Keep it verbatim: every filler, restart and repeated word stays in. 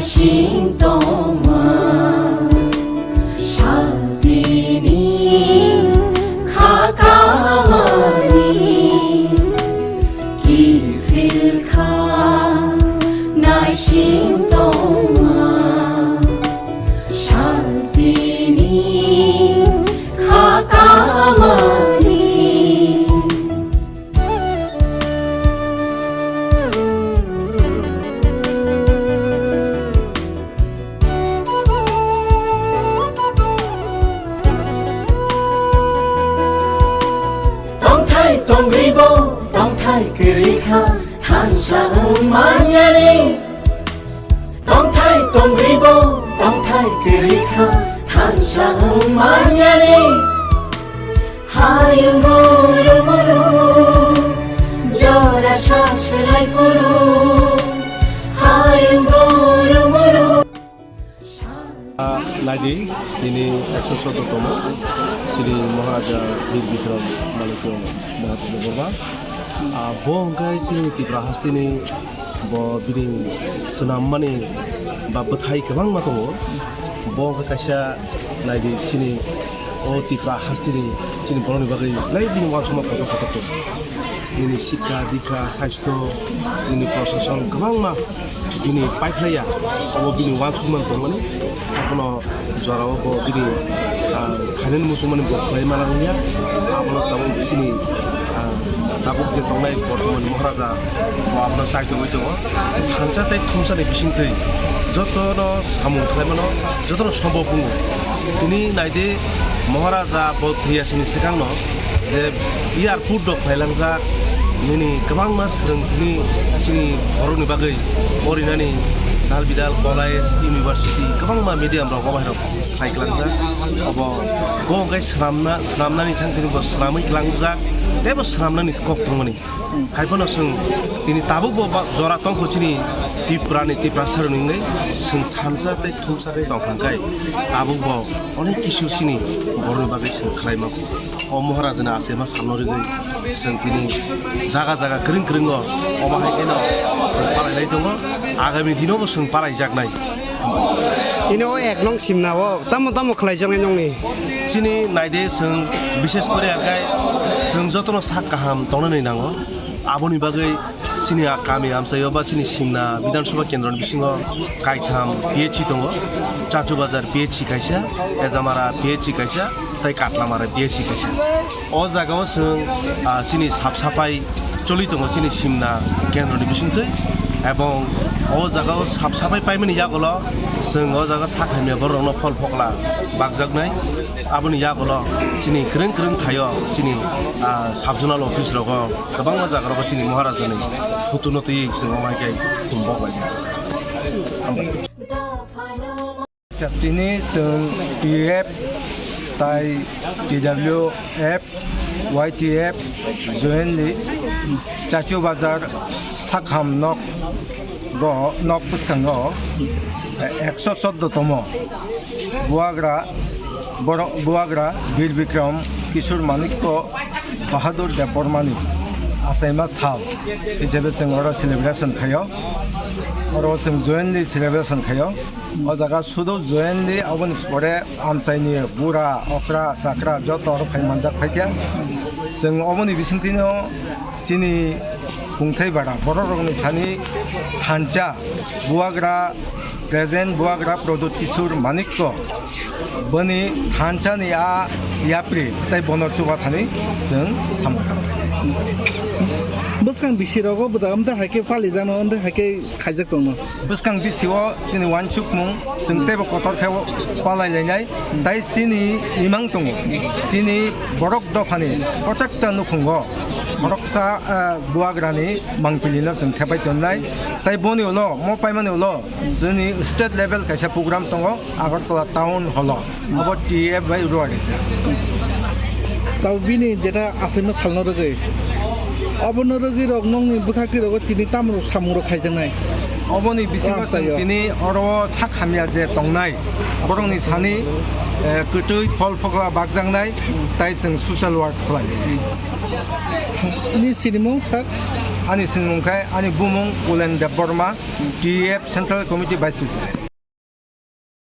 Sing tongma, shaltini kha kamani, kiphil kha naising tongma, shaltini kha kamani. Tongthai tongribo, tongthai kwrwi kha, thansa wng manyani. Tongthai tongribo, tongthai kwrwi kha, thansa wng manyani. Hayung guru muru, jora sak selai phuru. Hayung guru muru. Ah, naidi, tini ekso soddo tomo, chini Maharaja Bir Bikram Manikya Mahadev Borma. Ah, bo hwnkhe chini Tripura hasteni bo bini swnammani ba bwthai kwbangma tongo. Bo hwnkhe kaisa naidi chini o Tripura hasteni chini borokni bagwi belai bini uansukma kotor kotor tongo. Nini sikha, dikha, sasthyo, nini prosason kwbangma bini paiphlaiya, obo bini uansukmani tongmani. Abono jorao bo bini, ah, khainani muchungmani bo khlai mana wngya. Abono tabuk chini, ah, tabuk je tongnai bortoman Maharaja bo abono chaitogwi tongo. Thansa tei thumsani bisingtwi jotono samung khlaimano, jotono sombok wngo. Tini naidi Maharaja bo thwiya sini swkangno je airport rok phailangjak, nini kwbangma swrwngthini chini borokni bagwi porinani dal bidal college, university, kwbangma medium rok obo hai rok khai klangjak. Obo bo hwnkhe swnamna, swnamnani thangthini bo swnamwi klangjak, tei bo swnamnani kok tongmani. Hai phano chwng tini tabuk bo ba-, jora tongkho chini Tripura ni Tiprasa rok ni wngwi chwng thansa tei thumsa khe tong kha khe tabuk bo onek kisu chini borok ni bagwi chwng khlai mano. O Maharaja ni achaima salno rwgwi chwng tini jaga jaga kwrwng kwrwng o omo hai kheno chwng palai lai tongo, agami dino bo chwng palai jaknai. Ini o ek nong simna o tamo tamo khlai jaknai nongni? Chini naide chwng bishes kori agai chwng jotono sak kaham tongnani nango. Aboni bagwi chini a kami amchaio ba chini Simna Bidhan Sabha Kendroni bisingo kaitham P H C tongo. Chachu Bazar P H C kaisa, Ejamara P H C kaisa, tei Katlamara P H C kaisa. O jagao chwng, ah, chini sap sapai choli tongo chini Simna Kendroni bisingtwi, ebong o jagao sap sapai paimani yagulo chwng o jaga sak hamya borokno phol phokla bakjaknai. Aboni yagulo chini kwrwng kwrwng thaio chini, ah, sub zonal office rogo. Kwbangma jaga rogo chini Maharaja ni photo no twi chwng omo hai khe chwng bok lai. Hambai. Tini chwng T F tai T W F, Y T F jointly Chachu Bazar sakham nok go, nok bwskango ekso soddo tomo Buagra, borok Buagra Bir Bikram Kishore Manikya Bahadur Debbarmani achaima sal hisabe chwng oro celebration khaio. Oro chwng jointly celebration khaio. O jaga sudu jointly aboni pore amchaini bura, okra, chakra joto oro phai manjak phaikha. Chwng oboni bisingtwino chini kungthai bara borok rokni thani thansa Buagra Present Buagra Pradyut Kishore Manikya boni thansa ni a yapri tei bono chuba thani chwng samung. Bwskang bisi rogo bwda amtwi hai khe pali jano, amtwi hai khe khaijak tongno. Bwskang bisi o chini uansukmung chwng teibo kotor khe palai lainai, tei chini imang tongo, chini borok dophani protekta nukhungo khoroksa, ah, Buagrani mangpili no chwng thepai tonnai, tei boni ulo mo paimani ulo chini state level kaisa program tongo Agartala Town Hall o, abo T F bai ruari se. Tau bini jeta achaima salno rwgwi, obono rwgwi rok nokni bwkhak twi rogo tini tamo rok samung rok khaijaknai. Oboni bisingo chwng tini oro sak hamya je tongnai borokni thani, eh, kwtwi phol phokla bakjaknai, tai chwng social work khlai. Ni sinimung sak? Ani sinimung khe ani bumung Ulen Debbarma, T F Central Committee Vice President.